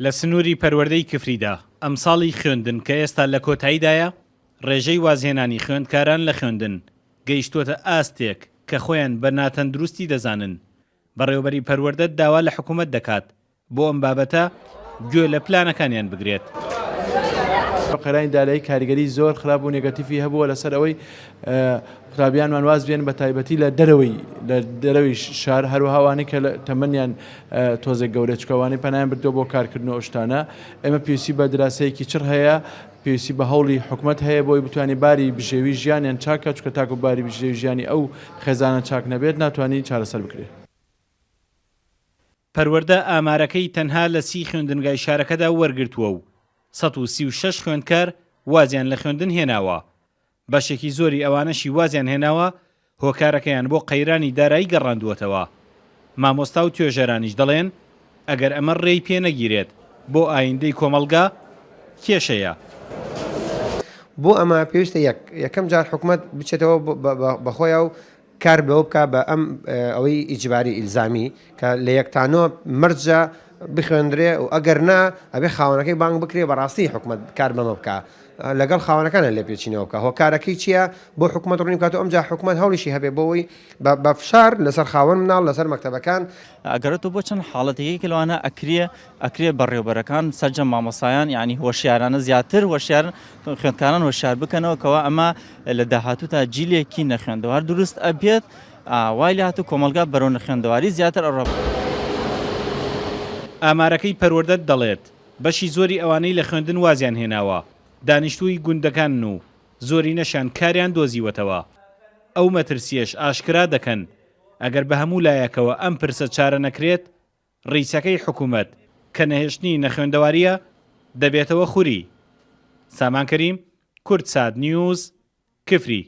لە سنووری پەروەردەی کفریدا، ئەمساڵی خوێندن کە ئێستا لە کۆتاییدایە، ڕێژەی وازهێنانی خوێندکاران لە خوێندن گەیشتووەتە ئاستێک کە خۆیان بە ناتەندروستی دەزانن. بەڕێوەبەری پەروەردە داوا لە حکومەت دەکات بۆ ئەم بابەتە گوێ لە پلانەکانیان بگرێت. قەیرانی دارایی کاریگەری زۆر خراپ و نێگەتیفی هەبووە لەسەر ئەوەی قوتابیانمان واز بێن بە تایبەتی لە دەرەوەی لە دەرەوەی شار هەروەها ئەوانەی کە تەمەنیان تۆزێک گەورە چکە ئەوانەی پەنایان بردووە بۆ کارکردن و ئەو شتانە ئێمە پێویستی بە دراسەیەکی چڕ هەیە پێویستی بە هەوڵی حکومەت هەیە بۆی بتوانێت باری بژێوی ژیانیان چاک کات چونکە تاکو باری بژێوی ژیانی ئەو خێزانە چاک نەبێت ناتوانانی چارەسەر بکرێت. پەروەردە ئامارەکەی تەنها لە سی خوێندنگای شارەکەدا وەرگرتووە و 136 خوێندکار وازیان لە خوێندن هێناوە، بەشێکی زۆری ئەوانەشی وازیان هێناوە هۆکارەکەیان بۆ قەیرانی دارایی گەڕاندووەتەوە. مامۆستا و توێژەرانیش دەڵێن ئەگەر ئەمە ڕێی پێ نەگیرێت بۆ ئایندەی کۆمەڵگا کێشەیە. بۆ ئەمە پێویستە یەک یەکەم جار حکومەت بچێتەوە بەخۆیا و کار بەوە بکا بە ئەم ئەوەی ئیجباری ئیلزامی کە لە یەک تا نۆ مەرجە بخوێندرێ و ئەگەر نا ئەبێ خاوەنەکەی بانگ بکرێ بەڕاستی حکومەت کار بەمە بکا لەگەڵ خاوەنەکانە لێپێچینەوە بکا هۆکارەکەی چییە بۆ حکومەت ڕوونی بکات و ئەمجا حکومەت هەوڵیشی هەبێ بۆ ئەوەی بە فشار لەسەر خاوەن مناڵ لەسەر مەکتەبەکان ئەگەڕێتەوە بۆ چەند حاڵەتێک یەکێک لەوانە ئەکرێ ئەکرێ بەڕێوبەرەکان سەرجەم مامۆستایان یانی هۆشیارانە زیاتر هۆشیار خوێندکاران هۆشیار بکەنەوە کەوا ئەمە لە داهاتووتا جیلێکی نەخوێندەوار دروست ئەبێت وای لە هاتوو کۆمەڵگا بەرەو نەخوێندەواری زیاتر ئەڕۆ. ئامارەکەی پەروەردە دەڵێت، بەشی زۆری ئەوانەی لە خوێندن وازیان هێناوە، دانیشتووی گوندەکانن و زۆرینەشیان کاریان دۆزیوەتەوە. ئەو مەترسییەش ئاشکرا دەکەن، ئەگەر بە هەموو لایەکەوە ئەم پرسە چارە نەکرێت، ڕیچەکەی حکومەت کە نەهێشتنی نەخوێندەوارییە، دەبێتەوە خوری. سامان کەریم، کوردسات نیوز، کفری.